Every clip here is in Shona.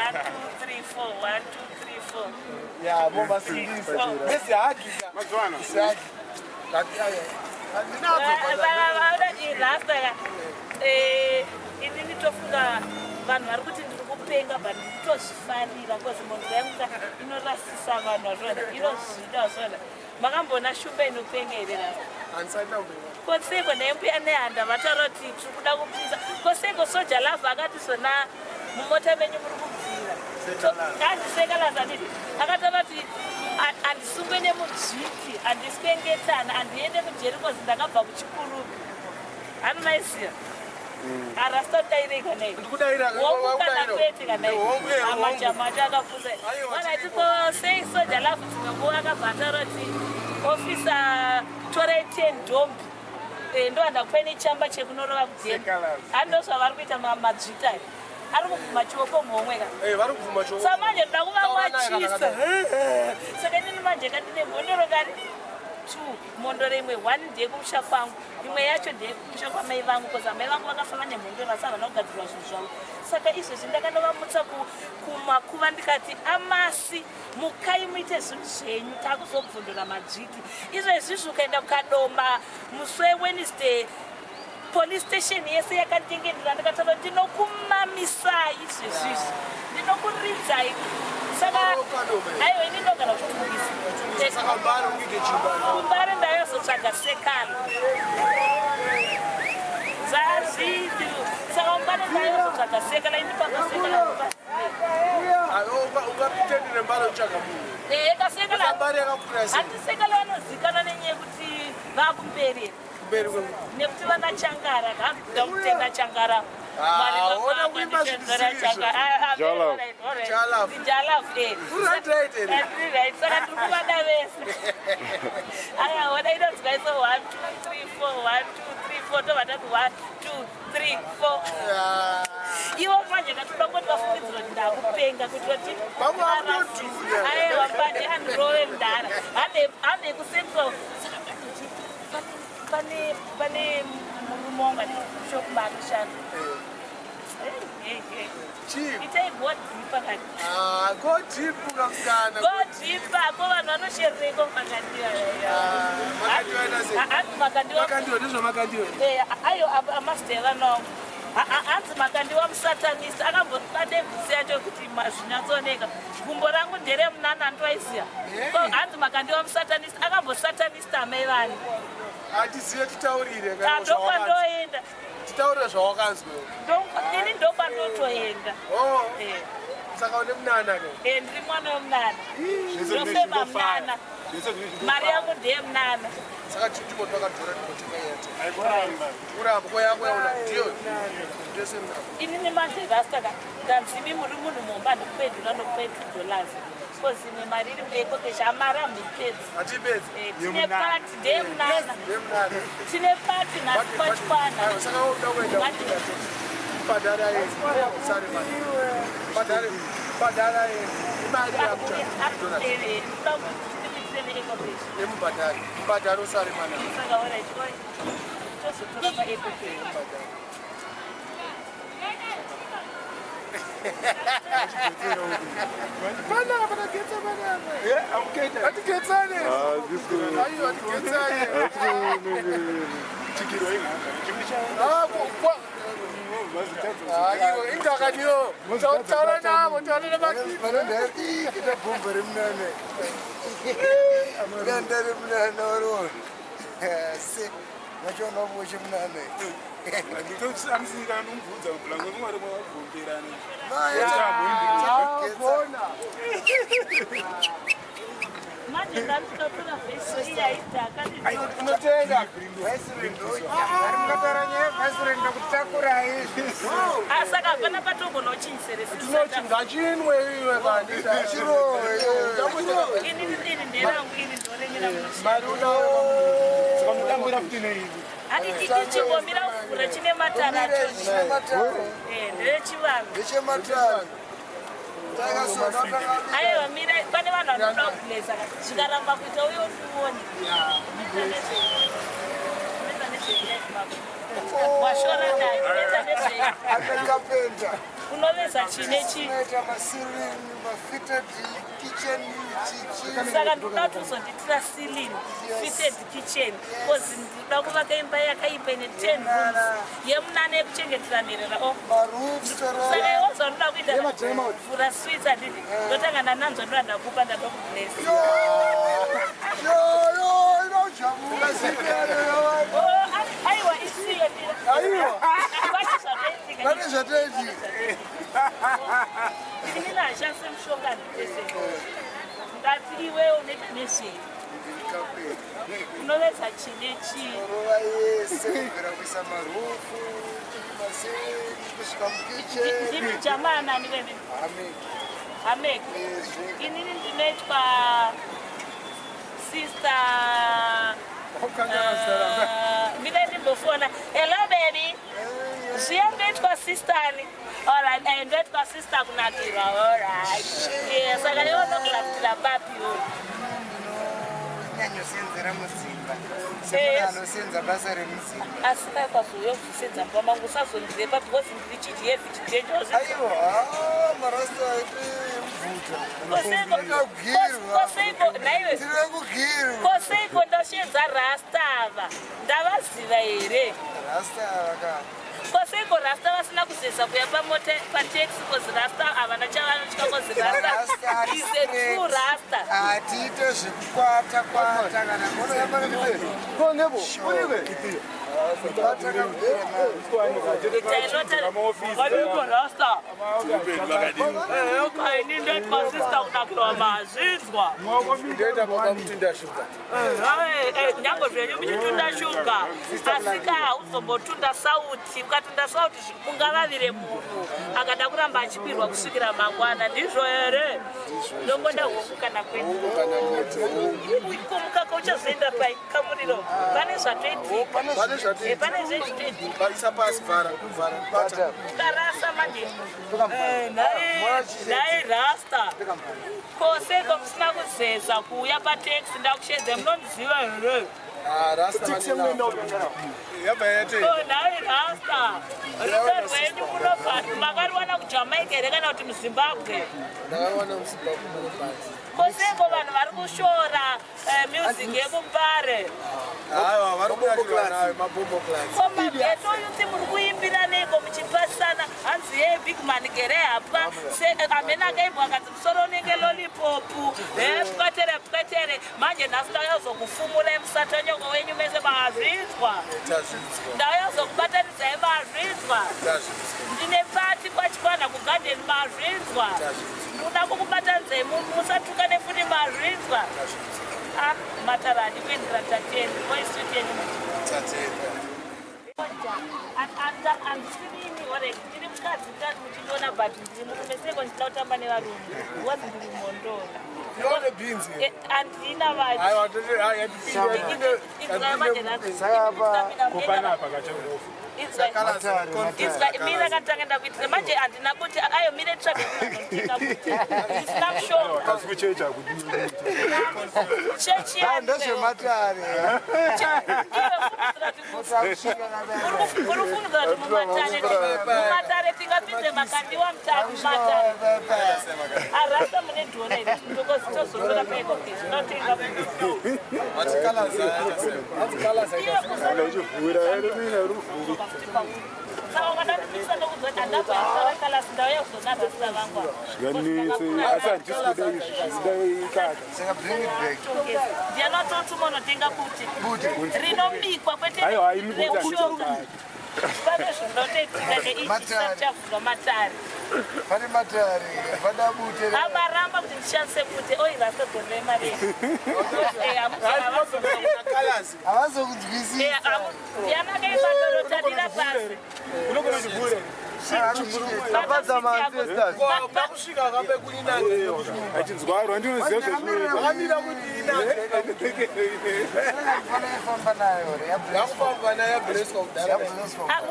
1 2 3 4 1 2 3 4. Ya, momasindisa besihagika. Mazwana. Sihagi. Saka rasta ka, inini tofunga vanhu vari kuti ndiri kupenga, but nditozvifarira because mhondoro yangu ka inorasisa vanhu vazvona, inozvida zvona. Makambona shumba inopenga here, rasta? Koseko naimbuya Nehanda vataura kuti tiri kuda kupisa. Koseko Soja Love akati zona mumota menyu muri kubvira. Hanzi Sekalaz anditi akataura kuti handisungwe nemudzviti, handiswengetana, handiende kujeri 'cause ndakabva kuChikurubi. Hanomaiziva arasta kudairei kanai? Ndikudaira. Hongu kana kwete kanai? Hongu, hongu. Amajamacho akabvunza. Aiwa, Vanati ko sei Soja Love dzimwe nguva akabva ataura kuti officer torai 10 dhombi, ndo handakupai nechamba chekunorova kudheni. Sekalaz. Hando zvavari kuita madzvita aya ari kubvuma chioko muhomwe ka. Vari kubvuma choko. Samanje ndoda Taura naye kana kuvawachisa. Saka inini manje kandine mhondoro kari two, mhondoro imwe one ndeyekumusha kwangu, imwe yacho ndeyekumusha kwamai vangu, 'cause amai vangu vakafa vane mhondoro asi havana kugadzirwa zvinhu zvavo. Saka izvezvi ndakanovamutsa kumakuva ndikati, "Amasi, mukai muite zvinhu zvenyu, takuzobvundura madzviti." Izvezvizvi ukaenda kuKadoma musi weWednesday, police station yese yakandengendera. Ndikataura, "Ndinokumamisai izvezvizvi, ndinokuridzai." Saka aiwa, ini ndogara kuChitungwiza. Saka Mbare ukuite chimba? KuMbare ndayozotsvaga sekala zvazviti. Saka Mbare ndayozotsvaga sekala, ini papa sekala. Ungapitendere Mbare utsvaga munhu? Ehe, kasekala. Mbare yakakura sei? Handi sekala vanozikanwa nenyaya yekuti vakumberi. Kumberi kwe Nekuti vana Changara kakuda kutenda Changara. Ah, ona kuimba zvinhu. Jalav. Jalav. Jalav. Right, right, here. Right, saka tiri kuvada vese. Aya, ona inonzwa iso 1 2 3 4 1 2 3 4, tobva tati 1 2 3 4. Ivo manje katoda kungoti vafungidzira kuti ndakupenga kuitira kuti Vamwe vakutodhunya. Aiwa, mbanje andirove mudhara, hande kuCentral. Saka pane murume wangu ane shop makushanda. Chii? Itai go deeper kani. Ah, go deep kamusikana. Go deeper ko, vanhu vanoshereiko Makandiwa? Makandiwa ita sei? Hanzi Makandiwa. Makandiwa ndezvamakandiwa. Ayo amasita evana wangu. Hanzi Makandiwa musatanist, akambobata bvisi yacho kuti zvinyatsooneka. Gumbo rangu nderemunana, andoaiziya. Hanzi Makandiwa musatanist, akambosatanista amai vani. Hatizive, titaurire kana Ndokwandoenda. Titaurire zvawakanzwa. Ini ndokwandotoenda. Oh. Eh. Saka une munana ke? Eh, ndiri mwana wemunana, ndofema munana, mari yangu ndeyemunana. Saka timo twakadhura, timotenga yete. Aikuramba. Kuramba ko yako yauna ndiyo ndese munana. Inini manje rasta ka, ndanzimi muri munhu mumba, ndikupedura ndokupe $2 'cause imwe mari iri muEcoCash, amari hamupedzi. Hatipedzi. Tine pati ndeyemunana. Ndemunana. Tine pati nhasi pachikwana. Saka uda kuenda bhadhara sare mari, bhadhare, bhadhara imari yakucha neEcoCash. Emubhadhari, mubhadhari usare mana. Saka alright, oi tozotora paEcoCash. Mubhadhari. Panapa tagetsa panapa. Hatigetsane. Aiwa, hatigetsane. Ah, Ah, iwe indakaniyo taura navo, taura namakiti. Vanondaita bhomba remunana, danda remunana warona se vachiona voshe munana. Amusika nomubvunza lango mumwari mwabvumberana. Gona. Manje ndandikatora vhesi iya idhaka. Unotenga. Mukataura nyaya yevhasireni ndokutakurai. Saka hapana patogona uchinyiseresisa. Tinoti ngachinwe iwe kani. Ini iri nderangu, iri ndoremera. Mari unayo? Saka futi neiri. Hadi ichingomira kuvhura, chine matara acho. Nderechivanhu. Ndechematara takasona. Aiwa, mira, pane vanhu vanoda kublesa, zvikaramba kuita uye utione unoita nezvei mako washora dai unoita nezvei? Akapenda. Unoveza chine chi? Unoita maceiling, mafitted kitchen, chichi. Saka ndinoda kuti uzondiitira ceiling, fitted kitchen, because ndinoda kuvaka imba yakaipa ine 10 rooms yemunana yekuchengetera nherera. O, Maroofs saka torova. iwo zvaunoda kuita, vhura sweets, handiti? Ndotanga nananzwa, ndoda ndakupa, ndakubless. Yo, yo, yo, inojamuka zipero yavanhu. Oh, aiwa, isiyo. Aiwa. Pane zvatoitika. Pane zvatoitika. Inini handishandisi mushonga nditese. Ndati iwewe unoita nezvei? Unoveza chine chii? Rova yese, kubvira kuisa marufu, maceiling, kusvika mukitchen. Ndimi jamaa nani wene? Amen. Hamek. Ezve. Inini ndinoitwa Sister. Mina ndimbofona. Hello baby. Zviya, ndoitwa sistani. Alright, ndoitwa Sister Kunakirwa. Alright. Yeah, saka iwe unokurapira papi iwe? Ndinonyanyosenzera mudzimba, semunhu anosenza basa remudzimba. Asi kai kwazouya kuzosenza mumba mangu, usazondirepa because ndiri chiheavy, chidangerous. Aiwa, marasta aite mubvuta. Koseiko, koseiko naiwe? Tiri kugirwa. Koseiko ndashenza rastava, ndavaziva here? Rasta vaka. Koseiko rasta vasina kuzeza kuya pamota pataxi? 'Cause rasta havana chavanotya, 'cause rasta is a true rasta. Hatiite zvekukwata kwata kana kwata Tainota rasta kaini. Ndoitwa Sister Kunakirwa, mazvinzwa? Ndoita baba mutunda shuga. Nyange zvenyu muchitunda shuga, asika hauzombotunda sauti. Ukatunda sauti, ungavavire munhu akada kuramba achipirwa kusvikira mangwana. Ndizvo here? Ndongoda hongu kana kwete. Kumukaka uchazoenda pai kamuriro? Pane zvatoitika. Pane zvatoitika. Pane zvezvitoitika. Isa pasi, vhara, vhara, bata. Ukarasa manje. Nhai rasta, koseko musina kuzeza kuuya pataxi, ndakushedze, munondiziva here? Ah, rasta vanena. Yabva yate. Oh, nhai rasta, rudo rwenyu munobva makariwana kuJamaica here kana kuti muZimbabwe? Ndakawana muZimbabwe mune bhanzi. Koseko vanhu vari kushora music yekuMbare? Aiwa, vari kunakirwa nayo, mabombo class. Ko maghetto youth muri kuimbira neiko muchipasana? Hanzi ye big man gere hapwa amene akaimbwa akanzi musoro unenge lollipop, he pwatere pwetere. Manje nhasi ndayazokufumurai musatanyoko wenyu mese, mazvinzwa? Tazvinzwa. Ndayazokubatanidzai, mazvinzwa? Tazvinzwa. Ndine party kwaChikwana kugarden, mazvinzwa? Ndoda kukubatanidzai, musatuka nefuti, mazvinzwa? Ah, matara adi kuendera. Tatenda, voice yenyu. Tatenda. Handisirini ore ndiri mukadzi mukadzi muchindiona, but ndiri murume. Seko ndichida kutamba nevarume because ndiri mondora. You want the beans here? Handina. Aiwa, tete, ai, Kopanapa kachaofu. Mira katanga ndakuitira manje, handina kuti ayo mire tsvage ndisina mushonga. Kasi kuchechi hakudi. Chechi? Ndezvematare. Uri kufungira kuti mumatare tingapinze makandiwa mumatare? Arasta, mune dhora iri because tozotora paikoke zvinotenga. Kana uchivhura ere mina uri kuvhuri. Saka ukadandipikisa ndokuzoti handabvaisara kalasi, ndauya kuzona rasta vangu ava. Zvikanetse, asi handisi kuda izvi, zvida ikaka. Saka bring it back. Ndiani watotuma unotenga kuti rinobikwa kwete Aiwa, haimi kuti. rekushonga? Pane zvinotoitika neichi chisati chavhurwa matare. Pane matare, pada bute. Amaramba kuti ndishandise bute. Oi rasta, dzorere mari. Havazokunzwisisa. Ndiani akaipa doro tadira pasi? Unogona chivhure. Tafadza maancestors. Kusvika kape kuinange. Achinzwarwa, ndinoziva zvezvinoita. Akamira kuti inange. Fanira ifamba nayo re. Yakufamba nayo, yabhureswa kudhara.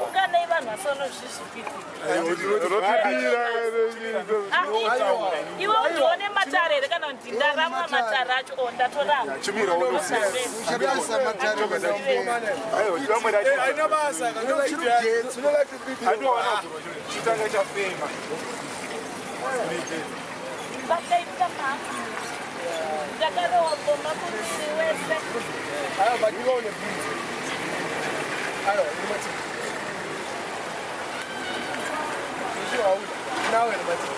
Unganei vanhu vasonozvizvipiti. Rotibira. Iwe undione matare here kana kuti ndaramwa matare acho? O, ndatoramwa. Chimira unoziva. Uchadasa matare. Aiwa, vamwe racho. Haina basa. Andowana. Chitanga chafema. Vakaita mama. Ndakarowa ngoma muviri wese. Aiwa, but iwe une bvunzo. Aiwa, uri matiki. Ishi hauna. Nawe uri matiki.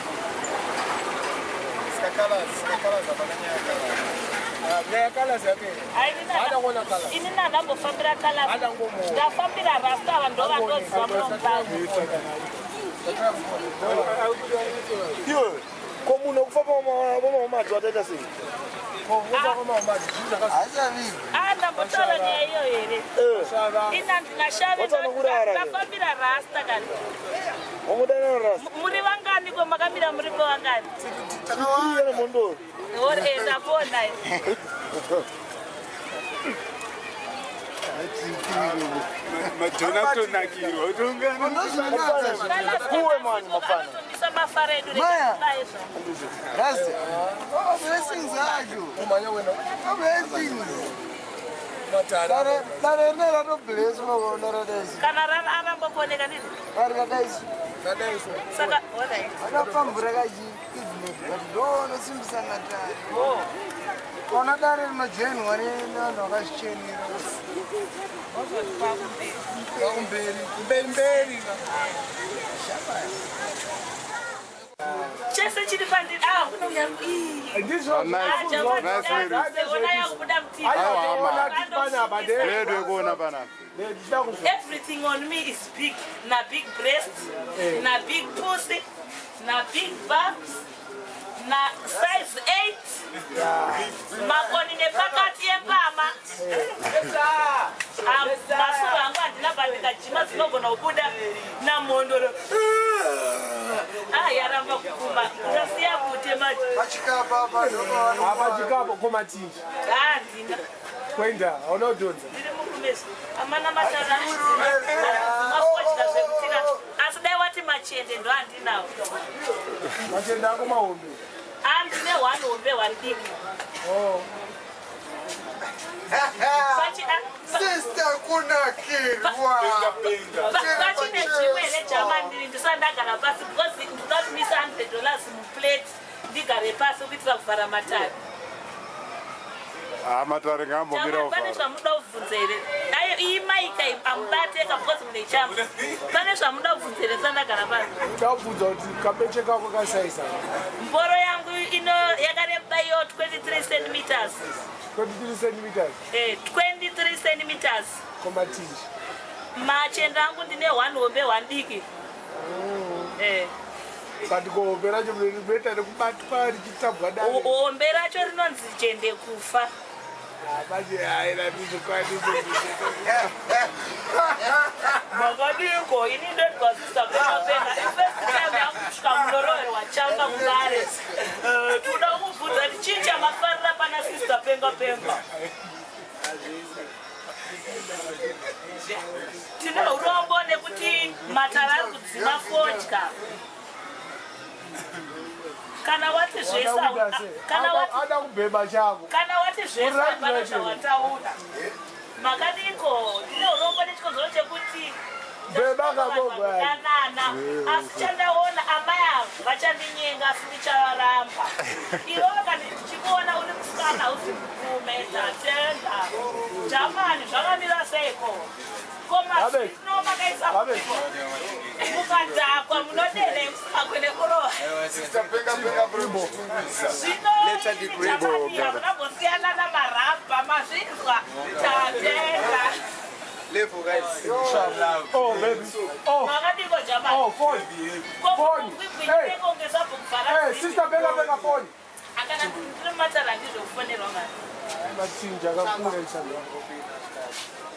Sika colors, sika colors hapana nyaya colors. Ah, nyaya colors yapera. Haada kuona colors. Ini ndambofambira colors. Haada ngomuona. Ndafambira rasta vanhu ndo vandoziva munombazi. Iwe, ko munhu wekufamba vamamamadzi wataita sei? Ah, ndambotaura nyaya iyo here? Ina ndinashave Watsana kurara here? ndafambira rasta kani. Wamudanana rasta? Muri vangani ko makamira muri ko vangani? Iye nemhondoro. Ore ndapona. Madhona kutonakirwa. Kuwe mani mafana. Anotomisa mafara edu Maya. rega izvo. Rasta. Oh, blessings acho. Umanya wena. Oh, blessings. Matara. Dare rine ratobless unoona radaisi. Kana aramba kuoneka ndizvo. Vari radaisi. Radaiso. Saka alright. Akapambura kachi evening but ndonosimbisa matare. Oh. Ona dare rinojenwa nevanhu vakazvichenera. Kumberi. Mberi mberi. Chese chiri pandiri. Ah, kunouya ii. Ndizvo. Ona yakubuda mutivi. Aiwa, panapa Redu yekuona panapa. Everything on me is big. Na big breast, na big pussy, na big bumps, na size 8. Makoni nepakati yepama. Masoro angu handina bandika jima dzinogona kubuda namhondoro. Ah, yaramba kuguma. Ndasiya bute manje. Pachikapa apa ndopavanhu. Apa chikapo komatinji. Ah, handina. Kwenda, hauna kudhonza. Ndiri murume amana matara mafodya zvekutika asi dai wati machende ndo handinawo. Machende ako mahombe. Handine one hombe one diki. Oh. Sister kunakirwa. Pachine zvimwe here jamani ndisati ndagara pasi because ndinoda kumisa $100 muplate ndigare pasi kuitira kuvhara matare. Ah, matare ngaambomira Jamani, pane kuvhara. zvamunoda kubvunza here? Ayo iyi maika amubateka because mune chamba. Pane zvamunoda kubvunza here ndisati ndagara pasi? Ndabvunza kuti kabeche kako kasaisa. Mboro yangu ino yakareba iyo 23 centimeters. 23 centimeters. 23 centimeters. Komatinji. Machende angu ndine one hombe one diki. But kohombe racho rinoita nekubatwa richitabwa dare. Hombe racho rinonzi jende kufa. Manje hayi ndizvikwanise. Makadiko ini ndodwa sister peka peka. First time yangu kusvika munoroverwa chamba kudare. Toda kubvunza kuti chii chamafarira pana sister penga penga. Tine urombo nekuti matara ari kudzima fodya. Kana wati zvese kana wati Ada kubhema chako. kana wati zvese hapana zvawataura. Makadiko ndine urombo nechikonzero chekuti Bhema kabongo yani. danana asi chandaona amai avo vachandinyenga asi ndichavaramba. Iwewe kana ndichikuona uri musikana hausi murume ndatenda. Jamani zvakamira seiko? Ko mazino makaisa kupiko? Mukadhakwa munoderei musingagone kurova? Sister penga penga bro. Zvino Jamani hamuna namarabha mazvinzwa. Tatenda. Level guys. Oh baby. Oh. Makadiko Jamani. Oh, phone. Phone. Hey. Hey, sister penga penga phone. Akana ndiri matara ndizvokufonerwa mani. Matinji akakura isando.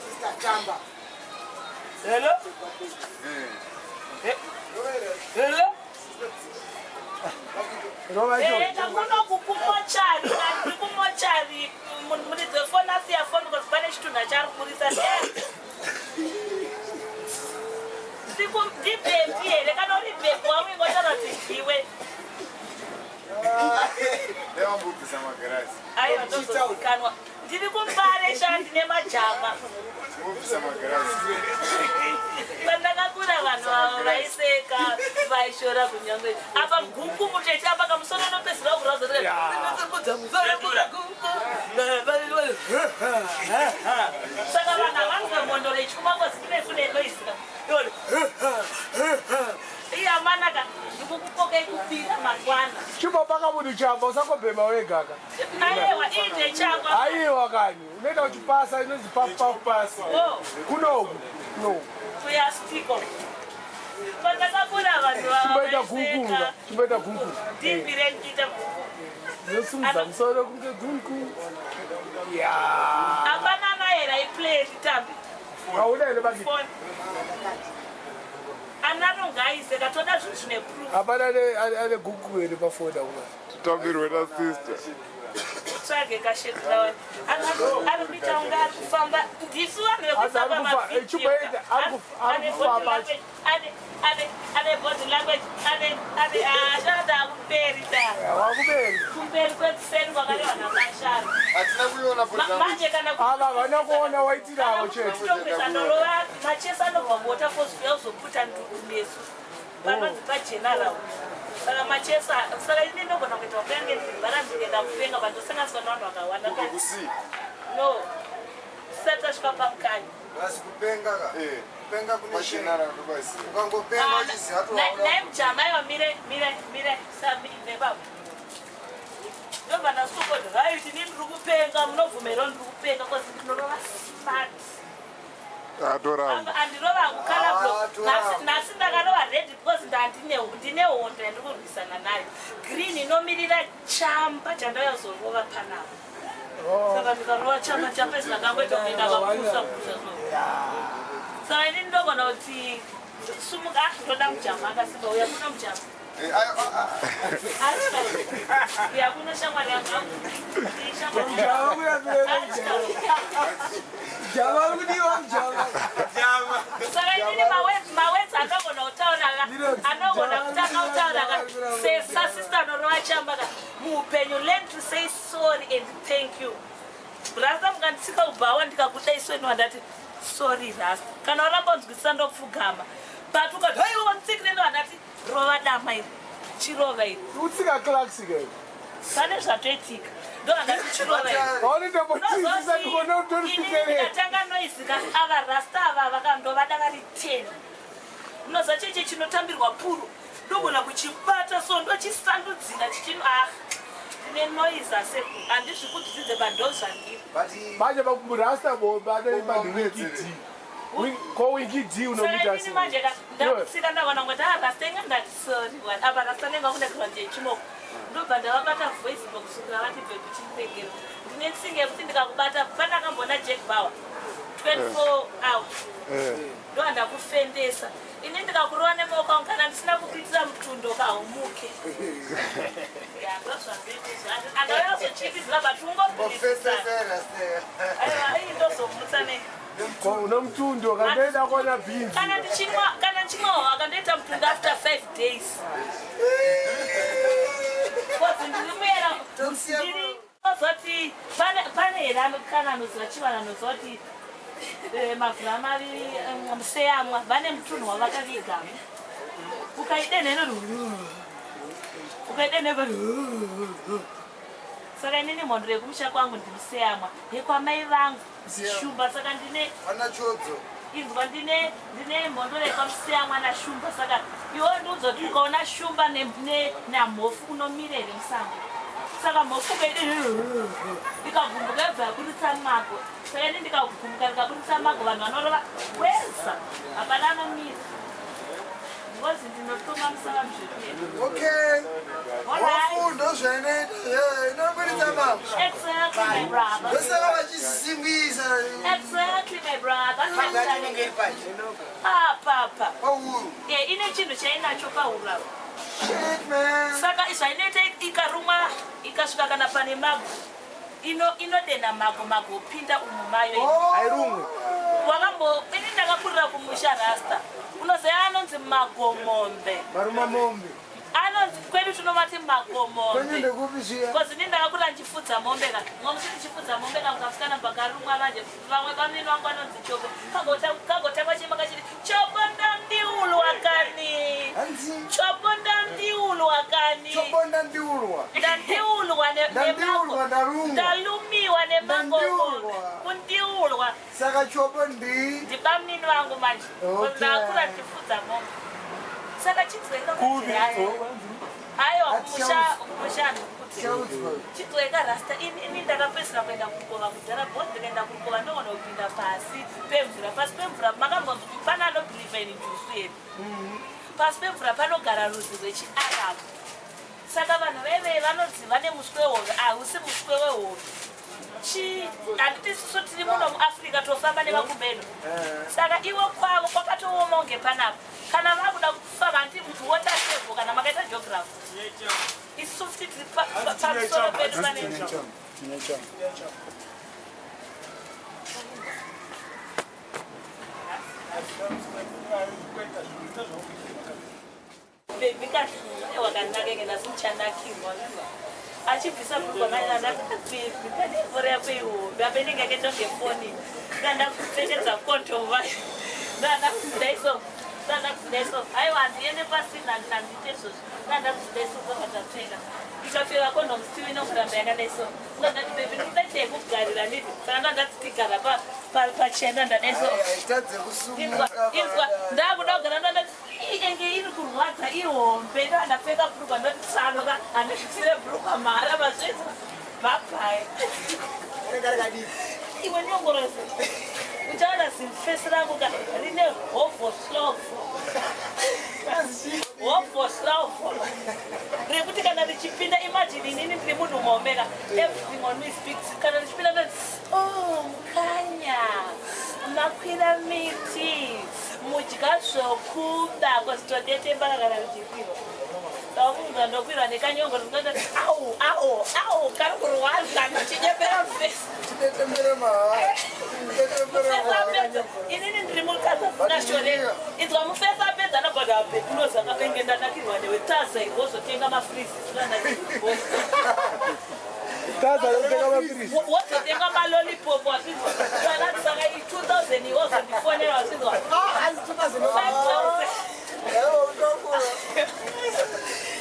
Sister chamba. Hello? Hello? Rova icho. Takuno kukumochari, ndiri kumochari muridzi wefoni asiya foni because pane chitunha chaari kuburisa. Ndibhebhi here kana uri bhebhi wangu ingotaura kuti ndiwe. Lewambubvisa magirazi. Aiwa ndozozikanwa. Ndiri kumbare sha ndine majama. Pandakakura vanhu avo vaiseka vaishora kunyangwe. Apa guku mucheche apa kamusoro unopedzisira kurwadza. Saka vanhu havanzwe mhondoro ichikuma kozi kune kune noise ka. Iye amanaka ndikukukokai kupira mangwana. Chimbo paka munhu chamba usangobhema wega ka. Aiwa iite changwa. Aiwa kani unoita uchipasa inonzi puff puff pass. Oh. Kunoku. No. Kuya stiko. Pandakakura vanhu ava Chimboita guku vaiseka. Chimboita guku. Ndimbire ndichiita guku. Zinosimudza musoro kunge guku. Ya. Hapana naera iplay nditambe. Hauna here baki? Phone. Anaro ngaise katoda zvinhu zvine proof. Hapana ane guku here pafoni akuna. Titambirwe nasister. Tsvage kashekurawe. Ari kuita kunge ari kufamba. Ndisu vanhu Asi ari vekufamba kufa- mavideo. chimboita, ari Ane body kufamba. language, ane body language, ane ashanda kumberi ta. Wakuberi. Kumberi kwekuseri kwakarehwa namashara. Hatina kuiona body language. Manje kana Ava havana kuona waitiravo chete. kutongesa ndorova machesi anobva kuwaterfalls kuya kuzoputa nduku nesu panonzi pageneral. Saka machesi saka ini ndogona kuita kupenga ndibhara ndikaenda kupenga pandosanganiswa nevanhu vakawanda. Kusi. No, tisati tasvika pamukanya. Basi kupenga ka. Kupenga kune shame. Pachenara ndopasi. Ukangopenga uchiziva kuti waona. Nai mujama aiwa mire mire mire nebaba. Ndobva ndasokoti right ini ndiri kupenga munobvumero ndiri kupenga kozi ndinorova smart. Atoramba. Andirova kukala Ah, toramba. Nhasi ndakarova red because ndine hondo yandiri kurwisana nayo. Green inomirira chamba chandauya kuzorova panapa. Saka ndikarova chamba chapedza ndakangoita kuenda kapusa pusa so. Saka ini ndogona kuti sumuka ndoda mujama akasimba uya kuno mujama. Uya kuno shamwari yangu. Shamwari yangu. Java kuya Java kudiwa Java. Saka inini mawedzi anogona kutaura anogona kutanga kutaura ka sasista anorova chamba ka muupenyu learn to say sorry and thank you. Rasta mukanditsika kubhawa ndikakuda isweni wandati sorry rasta. Kana waramba unzwisisa ndopfugama. But ukati haiwa wanditsikire ndowandati rova dama iri. Chirova iri. Utsika Clarks ke. Pane zvatoitika. Ndowandati chirova iri. Haunitombotsikisa ndikuona utori Ndikatanga noise ka ava rasta ava vakandovada vari 10. Unoziva cheche chinotambirwa puro. Ndogona kuchibata so ndochisandudzira chichino ndine noise asekuru. Handizvikudzidze but ndozvandiri. But Manje rasta bomba anoimba ndiWinky D. Ko Winky D Saka unomuita inini manje ka ndakutsika ndaona kuti rasta inga ndati sorry one. Apa rasta nenga kunakirwa ndechimoko. Ndobva ndavabata voice box kusvikira vati bhebhi chindiregera. Ndine tsinga yekuti ndikakubata pandakambona Jack Bauer 24 hours. Ndohanda kufendesa. Ini ndikakurova nemaoko angu kana ndisina kukuitira mutundo kahumuke. Ya, ndozvandoita. Andauya kuzochikidzira but ungobhirisana. Ofesesera se. Aiwa, iyi ndozomutsa ne. Unomutundo kandoenda kuona bhinzi. Kana ndichinwa hwaka ndoita mutundo after 5 days. Kozi ndiri muyera ndiri ozoti pane here kana anoziva chivana anoziva kuti mavhura maviri museyamwa vane mutunhu wavakaviga. Ukaidenhe ukaidenhe Saka inini mhondoro yekumusha kwangu ndimuseyamwa yekwamai vangu ndishumba. Saka ndine Vana chodzo. Inzwa ndine mhondoro yekwamuseyamwa nashumba. Saka iwe ndiudzoti ukaona shumba namhofu unomira here musango. Saka mhofu ukaide ikagumbuka yobva yaburitsa mago. Saka ini ndikagumbuka ndikaburitsa mago vanhu vanorova weza. Hapana anomira. Ngozi ndinotuma musava muzvekuenda. Okay. Alright. Hofu ndozvainoita. Yeah, inoburitsa mago. Exactly my brother. Ndosaka vachisimbisa. Exactly my brother. Inenge iri pachi. Apa. Pahuro. Ine chinhu chainacho pahuro apa. Shit man. Saka zvainoita ikarumwa ikasvika kana pane mago. Inodenha mago mago opinda umu mayo. Hairumwi. Wakambo ini ndakakurira kumusha rasta. Unoziva anonzi magomombe. Maruma mombe. Anonzi Anonzi kwedu tinovati makomombe. Kwenyu ndekupi zviya? Because ini ndakakura ndichifudza mombe ka. Ngomusi ndichifudza mombe ka mukasikana pakarumwa manje. Vamwe vamweni vangu vanonzi choko. Kagotamba chima kachiti choko ndandiulwa kani. Hanzi Choko ndandiulwa kani. chobo ndandiulwa. Ndandiulwa Ndandiulwa ndarumwa. Ndalumiwa nemakomombe. Ndandiulwa. Kundiulwa. Saka chobo ndi Ndibamnini vangu manje. Okay. Ndakakura ndichifudza mombe. Saka chidzweka Kupi? Aiwa Atichaudzwa. kumusha handikuti. chaudzwa. Chidzweka rasta ini ndakapedzisira kuenda kurukova kudhara bhozi ndikaenda kurukova ndogona kupinda pasi pemvura pasi pemvura makambonzi pana anobhilivha ini njusu yedu pasi pemvura panogara rudzi rwechiarabu saka vanhu veve vanoziva nemuswe wehove hausi muswe wehove chi handiti isusu tiri muno muAfrica tofamba nemakumbeno saka ivo kwavo kwakatooma kunge panapa kana vakuda kufamba handi water table kana makaita geography isusu futi tiri pamusoro pedu pane Baby kashuwa wakanaka enge nhasi muchanakirwa achibvisa bhurugwa mai ndakati pane mvura yako ihombe apa inenge yakaita kunge foni ndandakupfekedza kondomu vayo ndandakuzidaiso ndandakuzidaiso aiwa handiende pasina handiite izvozvo ndandakuzidaiso saka ndapfeka ndikapfeka kondomu still inokuramba yakadaiso ndandati baby ndikuda chekugarira nditi saka ndandati tigara pachena ndadaiso Haitadze inzwa kusumuka. inzwa ndakuda kugara ndandati enge iri kurwadza ihombe ndandapfeka bhurugwa ndoti tsanoka handisvitsire bhurugwa mahara mazvinzwa bhabhai iwe nyongorozi uchaona zimufesi rangu ka rine hovhoslovo hovhoslovo rekuti kana richipinda imagine inini ndiri munhu muomeka everything on me speaks kana richipinda ndoti oh mukanya makwira miti mudya zvokuda kozitodetemba kana richikwirwa ndakunzwa ndokwirwa nekanyongo ndinototi au au au kari kurwadza ndichinyepera mufesi Chidetembere mahara. Chidetembere mahara. apedza inini ndiri mukadzi asina shoreka inzwa mufesi apedza anobhadhara bhekunoza kaenge ndanakirwa newe taza iwozotenga mafrizi Taza lokutenga mapirisi. wozotenga malolipop wazvinzwa kana saka 2000 iwozondifonera wazvinzwa Ah, hanzi 2000. 5000 Ewo utokura.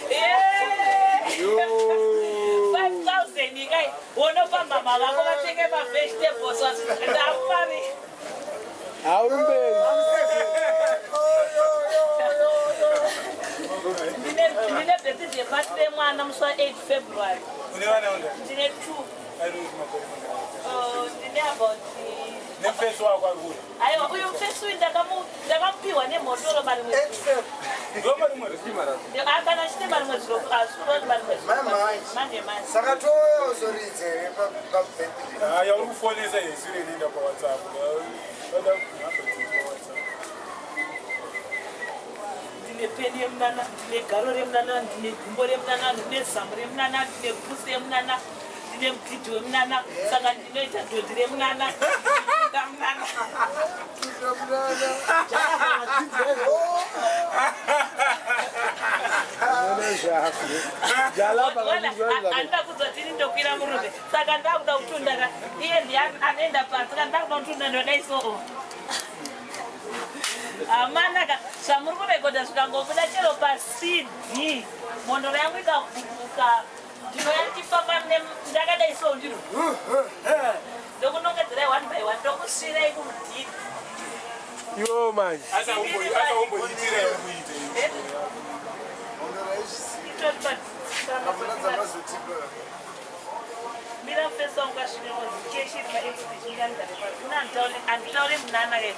Yeah. 5000 ikai wonopa mama vako vatenge mavegetables ndamari Hauri mberi. Ndine birthday party remwana musi wa8 February. Une vana vangani? Ndine 2. Ari makore mangani? Ndine about Nemufesi wako ari kure. Aiwa uyu mufesi uyu ndakamupiwa nemhondoro marimwe 8 Feb. Ndo marimwe kana chite marimwe zviro azvikuroti marimwe Mai mai. manje manje Saka tozoridza here pabirthday? Haya uri kufonesa yesu rinoenda paWhatsApp. Vada nhamba dziri paWhatsApp. Ndine peni yemunana, ndine garo remunana, ndine gumbo remunana, ndine zamu remunana, ndine pusi yemunana, ndine mugidhi wemunana, saka ndinoita dhodhi remunana ndamunana. Kuita munana. Nona zvako. Jalapa kakuzwa. Handida kuzoti ini ndokwira murume saka ndakuda kutunda iye ndiye anoenda pasi saka ndakuda kutunda ndodai soo hamanaka zvamuri kurekodha zvikangobuda chero paCD mhondoro yangu ikagubuka ndinoya ndichifamba ndakadai so ndiro ndokunongedzerai one by one ndokusvirai kumudhiri. Iwo manje. Asi haumboitira yekuita. Mhondoro haizvizivi. Itori Hamuna dzamazotipa. Mira mufesi wangu kasvikehanditaure munana ke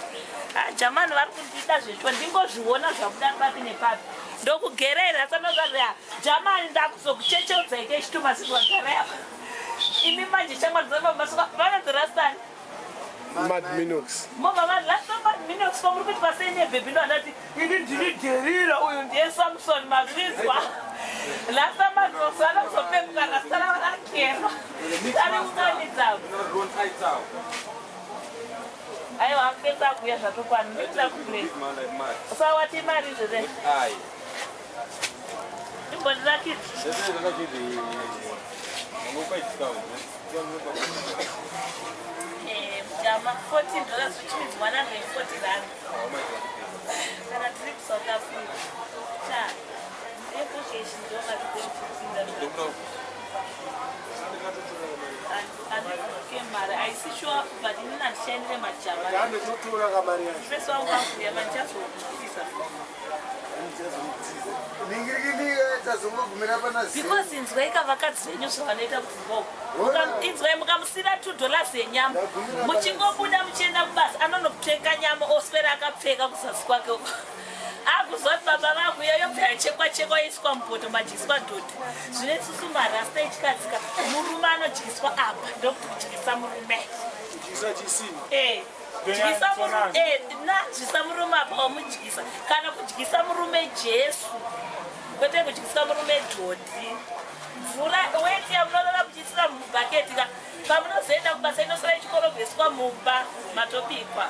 jamani vari kundida zvecho ndingozviona zvabuda papi nepapi ndokugerera sanozaria jamani ndakuzokuchecheudzai kechituma sizwagara apa imi manje shamwari dzamamasuka vanonzi rastani. Mad Minox. Mobva Minox pamuri kuti pasei nebhebhi ndo andati ini ndini Dherira uyu ndiye Samson mazvizwa rasta Manox vanozopepuka rasta ravo rakerwa ari kunganidza. Aiwa amupesa kuuya zvatokwana ndikuda kubrek sawati mari zvese. Imbondirakidza. Jama $14, which means 140 rand. Kana tiri kuSouth Africa. Cha. Epokeshi ndonga andikuke mari haisi sure but inini handishandire majama. Fesi wangu akuya mandichazokutisa. Because inzwai kavakadzi venyu zvavanoita kuzimbabwe. Inzwai mukamusira $2 yenyama muchingobuda muchienda kubasa anonopfeka nyama oswera akapfeka kuzasi kwake uko. Akuzoti baba vangu iyoyo bva yachekwa chekwa iswa mupoto madyiswa dhodhi. Zvine isusu marasta echikadzika murume anodyiswa apa ndokuti kudyisa murume. Dyisa murume nadyisa murume apa wamudyisa kana kudyisa murume Jesu kwete kudyisa murume dhodhi. Mvura weti yamunorara muchiisira mubhaketi ka pamunozoenda kubasa inosara ichikorobheswa mumba matobikwa.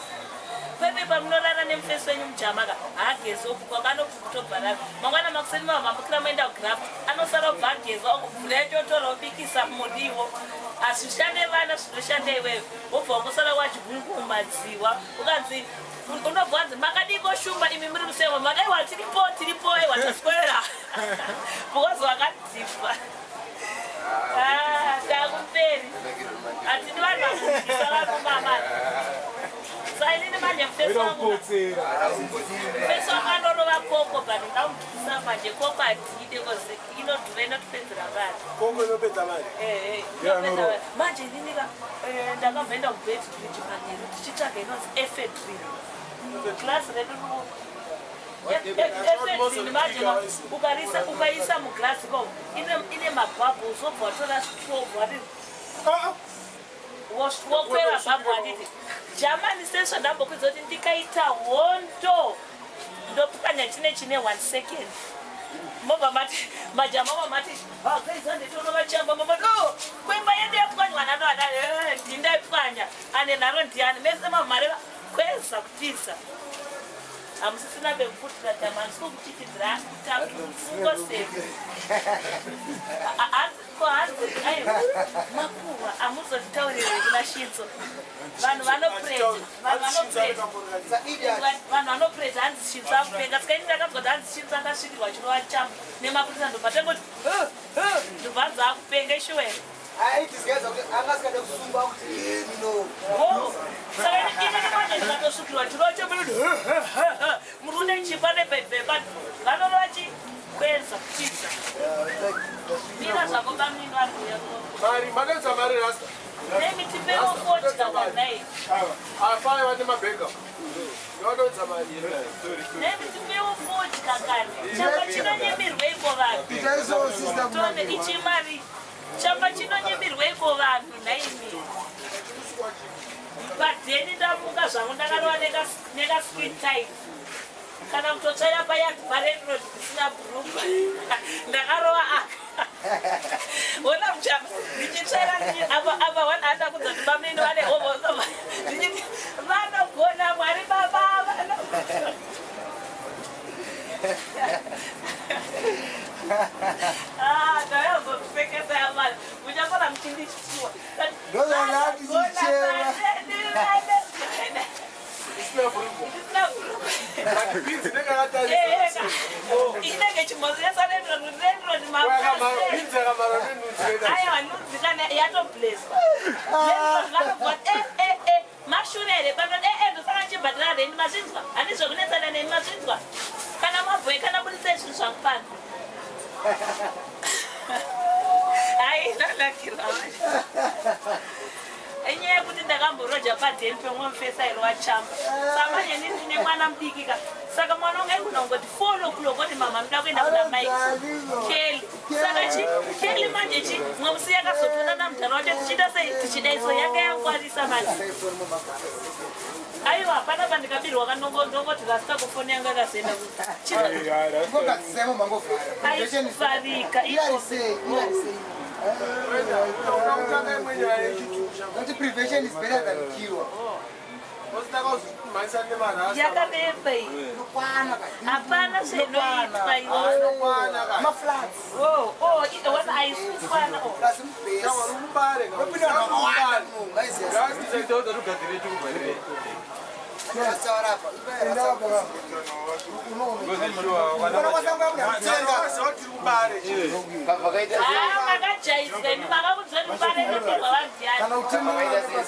Pepe pamunorara nemufesi wenyu mujamaka haagezi okukwa kanokutobvarara mangwana makuseni mavambukira moenda kugraft anosara obva ageza mvura yacho otora obikisa muriwo. Hazvishande vana zvinoshanda iwewe wobva wangosara wachigungumadzihwa ukanzi unobva wanzi makadiko shumba imi muri musemo makaiwa tiripo tiripo aiwa taswera because wakadzipwa. Takumberi hatidi vanhu vakudyisa varume amai. Sainini manje mufesi wangu anorova koko but ndamudyisa manje koko hatide because inodhura inotipedzera mari. Koko inopedza mari? Manje inini ndakabvaenda kuBeitbridge manheru tichitsvaga inonzi ephedrine. Glass redu ephedrine manje ukaisa muglass iko ine mabubbles wobva watora straw wati wokweva bhabhu handiti. Jamani sezvandambokwidza kuti ndikaita hondo ndopwanya chine 1 second. Mobva mati majama mamati akaisa nditonovachamba mamati oh kwemba yedu yapwanywa nano ana ndindaipwanya ane nharo ndiani mese mamareva kweza kutisa. Hamusisina pekuputira jama handisi kukuchichidzira kutafungo sefu. Ko hanzi aiwa makuhwa amuzotitaurire kuna Shinzo. Vanhu vanopreta vanhu vanopreta hanzi Shinzo akupenga. Saka ini ndakanzwa kuti hanzi Shinzo akasvikirwa chirova chamba nemapurisa ndobva tangoti ndobva hanzi akupenga ishuwere. Saka inini manje ndikatosvikirwa chirova chamba muri une chipa nebhebheba vanorova chikweza kutiza. Mira zvako bamnini vari kuuya kuno. Mari makaisa mari rasta. Nemitipewo fodya kanai. Afai vane mabhega. Ndododza mari. Nemitipewo fodya kani. Chamba chinonyemirweiko vanhu. Tone ichi mari. Chamba chinonyemirweiko vanhu nhaimi. Padheni ndamuka zvangu ndakarova nekaskin tight. Kana kutotsvaira payadhi parenroad kusina bhurugwa ndakarova aka. Ona muchamba ndichitsvaira apa one anda kudza kuti bamnini vane hovo ndichiti vanogona Mwari baba vanogona. Ndayazopfekesa yamani muchakona muchindichisuwa. Inenge chimozesa rendrod aiwa nunzikana yatobleswa vanobva mashure here pano ndosaka chibhadhara rendi mazvinzwa handizvokunetsana neni mazvinzwa kana mabhoyi kana budisei zvinhu zvangu pano. Ai ndanakirwa inyaya yekuti ndakamboroja padheni pemwe mufesi airova chamba samanye nini ndine mwana mudiki ka saka mwana wangu aigona kungoti 4 o'clock oti mama ndoda kuenda kuna Mike Kelly. Saka chi Kelly manje chi mwe musi yakazotona namudhara wacho tichiita sei tichidaiso yanga yangwarisa manje. Aiwa hapana pandikabirwa kanongoti rasta kufoni yanga akazoenda kuchiaifarika Prevention is better than cure. Yakareba iyi. Hapana zvinoitwa iwo. Maflats. Oh, oh, wana aisukwana.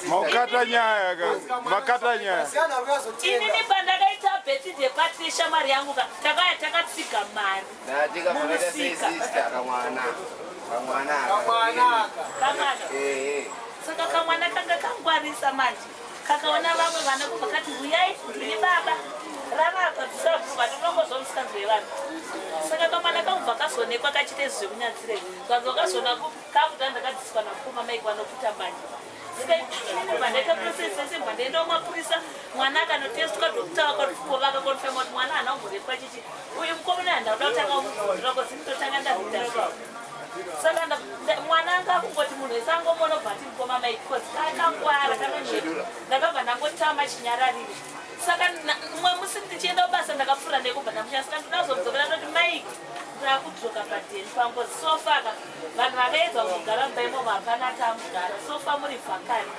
Makata nyaya, makata nyaya. Inini pandakaita birthday party yeshamwari yangu takauya takatsiga mari. Kamwana. Saka kamwana kanga kangwarisa manje. Kakaona vamwe vana kubva kati uyai ndini baba. Rarapa tisabvuka tinongozomusikanzwa yevanhu. Saka kamwana kakubva kazoonekwa kachiita izvi zvekunyatsirei. Kanzwa kazoona kakuti ndakadziswa napfuma mai kwanoputa mbanje. Saka inini bva process yese bva ndaenda kumapurisa mwana akanotestwa doctor vakakonfirma kuti mwana haana kumborepwa chichi. Uyu mukomana handauda kutanga kumubvunzira kozi ndotanga ndakuita zvinhu. Saka mwana anga akungoti munhu wese angomonobva ati mukoma mai because kakangwara kanonyepa. Ndakabva ndangotama chinyararire. Saka mumwe musi ndichienda kubasa ndakapfuura nekubva ndamusha saka ndinozomudzokera ndoti Mike ndakudzoka padheni pangu sofa ka vanhu vakaedza kugara mumba imomo hapana atamugara sofa muri vhakani.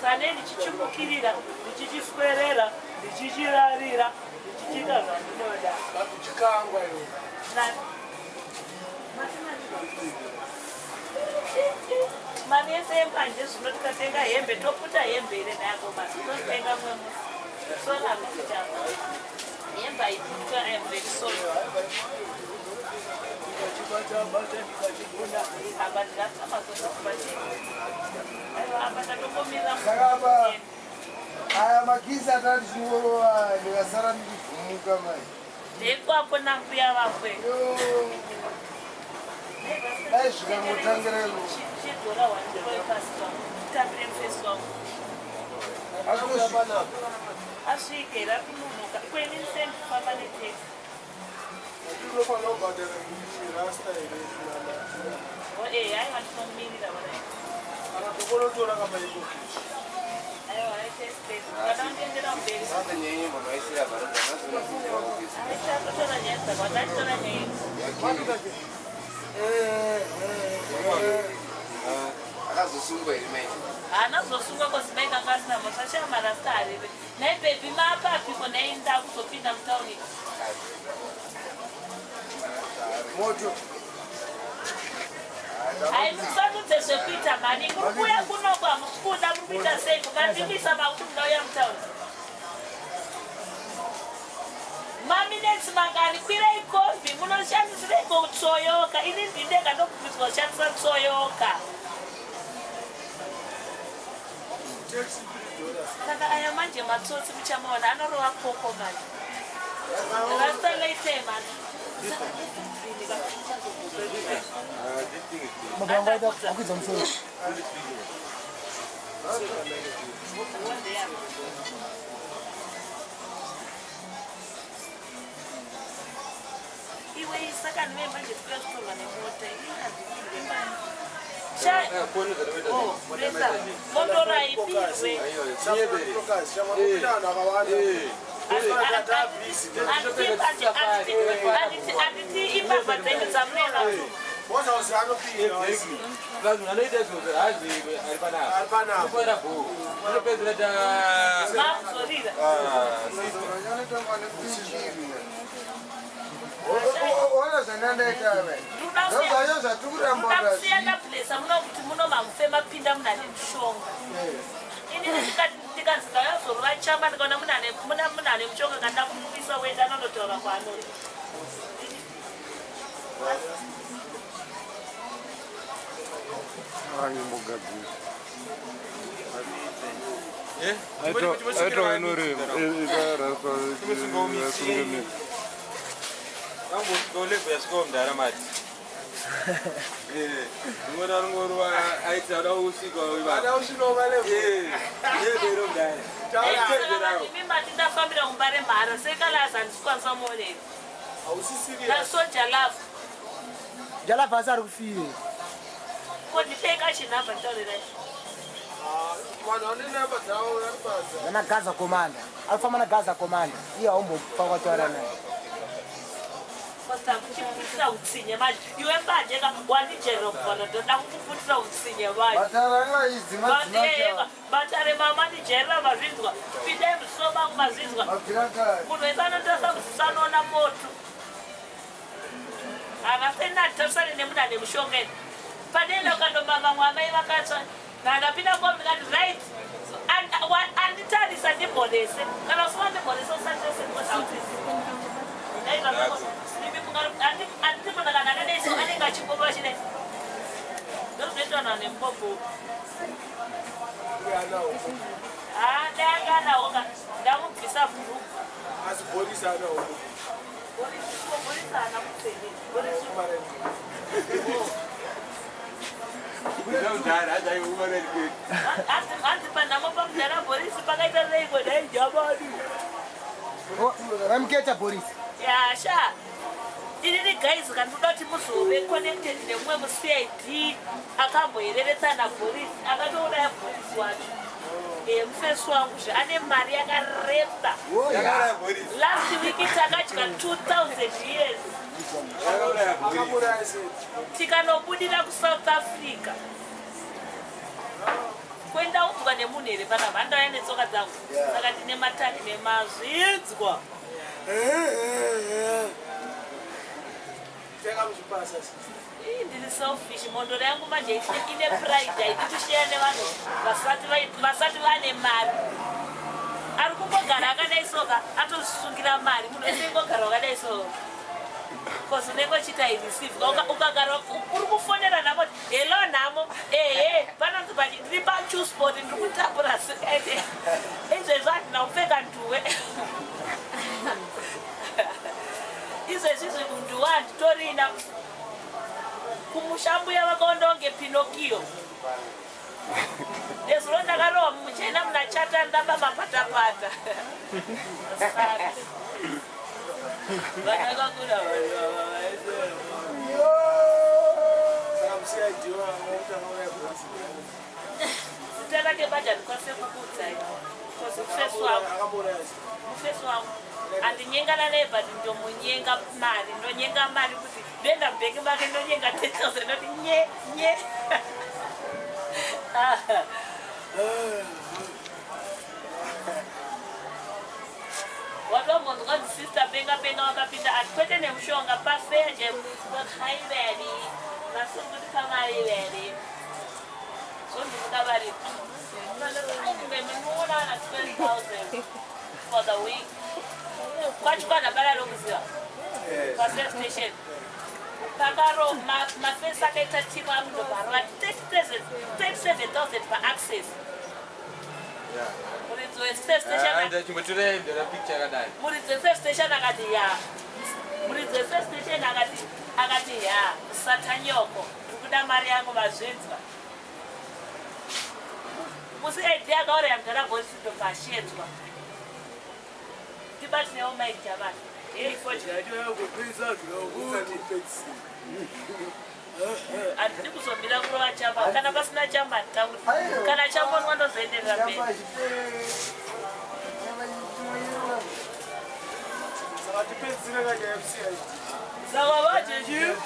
Saka nei ndichichimukirira ndichichiswerera ndichichirarira ndichichiita zvandinoda. Kuchikangwa iwe. Mari yese yembanje zvino tikatenga hembe toputa hembe ere nayako basi totenga mumwe musi. Sorry akuita hembe haiputwa. I am very sorry. Apa ndingatama ndatokomirira. Saka apa aya makisi atati chingorova ndikasara ndichivhumuka mai. Ndekwako nambuya vakwe. Dai zvikangotangira chidhora wandikoipasi wangu titambire mufesi wangu. Asvike rakunonoka kweni sendifamba neteksi. Unofanira kubhadhara rasta here? Aiwa ndinomirira vanai. Kana tokonotora kamaikokichi. Aiwa kana undiendera mberi. Aichakutora nyaya dzakawanda achitora nyaya. Akazosungwa here mai? Haana kuzosungwa kozi mai kanga asina mhosva chamarasta areve. Nhai bhebhi maapapiko nhai ndakuzopinda mutauni. Moto. Hai musandudze zvekuita mhani. Muri kuuya kunoko hamusi kuda muri kuita sei kukandimisa makuti mundauya mutauni. Maminetsi mangani kwirai kombi munoshandisireiko tsoyoka. Ini ndindega ndobvumidzwa kushandisa tsoyoka. Saka aya manje matsotsi muchamaona anorova koko manje. Rasta later manje. Iwe saka ndive manje tikuya nemota inazvipinde manje. Motora ipirwe. Anditi imbavha dzenyu dzamunona. Makuzorira. Ona zvandandaita mai. Ndozvacho zvatikuramba Ndakusiya ndablesa muno kuti muno mamufe mapinda munhu ane mushonga. Ini ndikanzi ndakazorova chamba ndikaona munhu ane mushonga kana ndakumukisa wenda anondotaura kwaanoti. Angimbogadzira. Aito inorema. Angosvika yasvikawo mudhara mati. Ndinoona ringorova aiti ada kusvika Imi mati ndafambira kumbare mhara sekalazi handisi muoneri. Nasoja love. Jalava asi ari kufire. Ko ndipeka chinhamba nditaurirai. Vana Gaza Commander. Alifamba na Gaza Commander. Iye haumbofa kwataura naye. Kuchiputira utsinye manje. Iwe mbanje ka wandijerera kubva ndoda kukuputira utsinye manje. Bataranga idzi madzimai. Batare mama ndijerera mazvinzwa. Pindai muziso mangu mazvinzwa. Munhu wese anotarisa muziso anoona moto. Havafeni tarisane nemunhu ane mushonga ine. Panenda ukandomama mwamai vakatsva. Ndapinda kombi ndikati right. Anditarisa ndimhorese. Kana usina ndimhorese usatese ndikosautisi. Anditi munhu kana akadai so anenge achingova chidai. Ndozvinoitwa vanhu nemukobvu. Dai anga anawo ka ndamubvisa bhurugwa. Asi Boris anawo. Boris haana kupfeka. Boris hanzi panhamo pamudhara Boris pakaita seiko dai jamani. Ramuketa Boris. Yasha. Inini guys kandoda kuti muzove connected nemumwe muCID akambohereretsa naBoris akatouraya Boris wacho. Mufesi wangu zve ane mari yakareba. Last week takadya 2000 years. Tikanobudira kuSouth Africa. Kuenda udzwa nemunhu here panapa handauya netsoka dzangu. Saka tine matani nemazvidzwa. Ndiri selfish. Mhondoro yangu manje ine pride haidi kusheya nevanhu vasati vane mari. Ari kungogara akadai soka atozvisungira mari. Munhu wese ingogara wakadai so. Because unenge uchiita ireceive. Ukagara uri kufonera nhamo hello nhamo ehe panonzi ndiri pachusport ndiri kutambura sikaite. Izvezvi handina kupfeka nduwe. Izvezvi nduwe handitorina. Kumusha mbuya vakaonda kunge Pinocchio. Nezuro ndakarohwa mumuchena muna chata ndamba mapatapata. Vakakakura vanhu ava zita rake baja ndikwanise kukuudzai. Because mufesi wangu. Mufesi wangu. Andinyengana naye but ndomunyenga mari. Ndonyenga mari kuti ndoenda mubhengi make ndonyenga 10,000 ndoti nye nye. Watombonzwa kunzi sister penga penga wakapinda ati kwete nemushonga pafeya chaivaiveri vasiri kuti pamaiveri zvondimuka varipo. Munoona na 12,000 for the week. Kwachikwana bara rokuziva pasafe station. Pakaro mafesi akaita timu akundobharwa 37,000 paaccess. Muridzi wesafe station akati ya. Muridzi wesafe station akati ya. Satanyoko ndikuda mari yangu mazvinzwa. Musi aidi akauraya mudhara Boris ndobvashedzwa. Tibatinewo maija vanhu. Handidi kuzomira kurova chamba. Kana pasina chamba handitauri. Kana chambonwa ndozoenderera mberi. Saka vajechi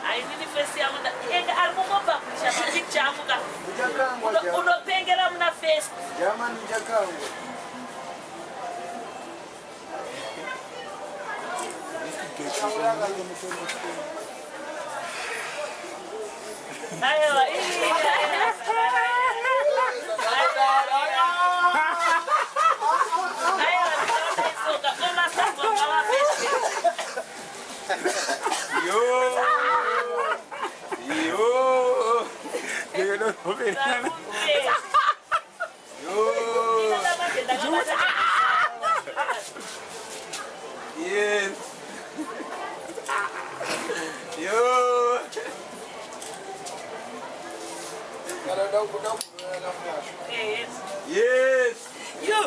hainini fesi yangu enge ari kungopublisha mapicture angu ka. Unopengera muna fesi. Jamani muchakangwa. Aiwa. Yo. Yo. Yes. Yo. Yes. Yo.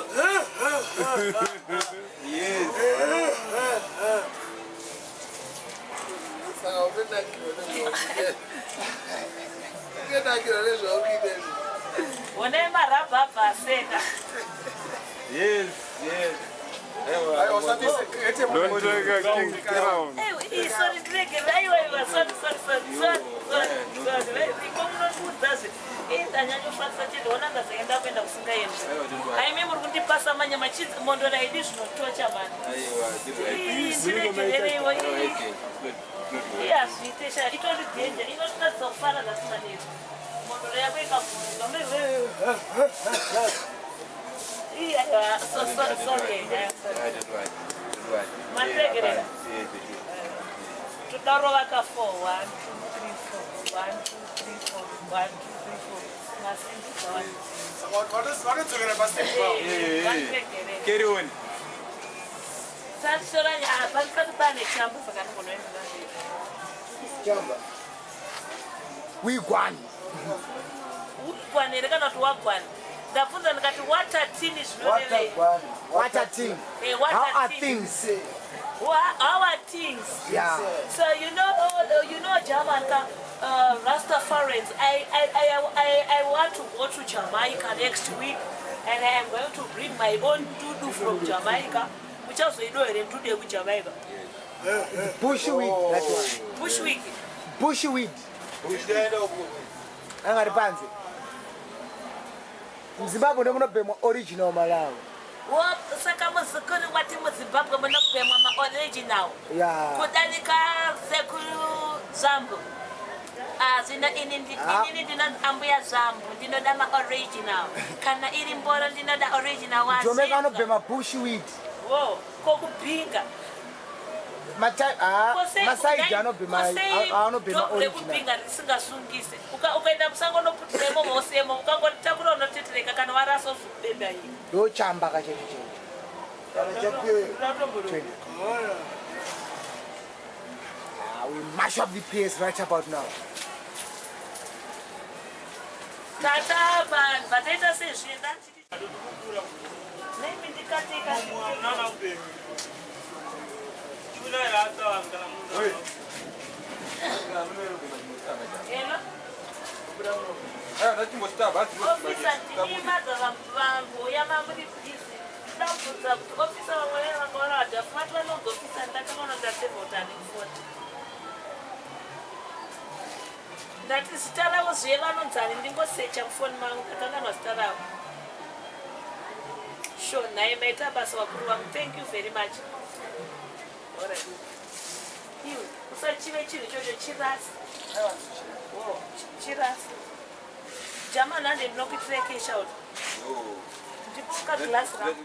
Yes. Ndikutonakirwa nezvauri kuita izvi. Honai marabhabha aseka. Yes. Don't take a king crown. Sorry, ndiregere. Aiwa, aiwa, sorry, sorry, sorry, sorry, sorry, sorry. Iko munondiudzazve, ndanyanyofarisa chete. Ona, ndazoenda kuenda kusingaendi. Aimi muri kundipasa manyama. Mondora idi zvinotocha mani. Ndiregerereiwo. Iye hazviite sha, itori danger, inotiratidza kufara zvasimaneti. Mondoro yako ikavhurika. Aiwa, so sorry, sorry, sorry. Mandiregerera. Todarova ka 4. 1 2 3 4, 1 2 3 4, 1 2 3 4. Masimbisa 1. Vanodzokera pastep. Mandiregerera. Carry on. Tatora panisati pane chambo, saka ndingonoendera mberi. Chamba. Wigwani. Ugwani here kana kuti wagwani? Ndabvunza ndikati watatini zvinorevei? Watagwani. What are things? What How are are things? things? How are things? Yeah. So Jamaica, Rastafarians, I want to go to Jamaica next week and I am going to bring my own dudu from Jamaica. Uchazoido here ndudu yekuJamaica? Bushweed, that one. Bushwick. Bushweed. Angari panze. MuZimbabwe ndomunobhemwa original Malawi. Saka muzukuru wati muZimbabwe munobhemwa maoriginal kudarika sekuru Zvambu. Ah, zvino Ah. inini ndinonzi Ambuya Zvambu, ndinoda maoriginal. Kana iri mboro, ndinoda original. Jamaica Wazvinzwa? anobhema bushweed. Wo, kokubhinga? Masaidi anobhema anobhema original. Rekubhinga risingasungise. Ukaenda musango noputira imomo wosemo, ukangotakura unotetereka kana warasa uzokubenda nyika. Ndochamba kachecho checho. Kana chapiwe. Ah, we mash up the place right about now. Tata, vanhu vataita sezvinda nemi ndikateka. Mwana upenyu. Chiunai rasta vanhu kana munhu. Eno officer, ndinimadza vamboya mamuri busy. Ndabvunza kuti officer vamwe vanga vari vadhafu vati vanonzi officer. Ndakaona ndasevha kuti anefoni. Ndati zita ravo zviye vanonzani? Ndingosecha mufoni mangu, ndakanganwa zita ravo. Sure, nhaye maita basa vakuru vangu. Thank you very much. Alright. Iwe usachive chinhu ichocho, chirasi. Wo, chirasi. Jamani, hande ndinokuitira cash out. Ndipuka glass rangu.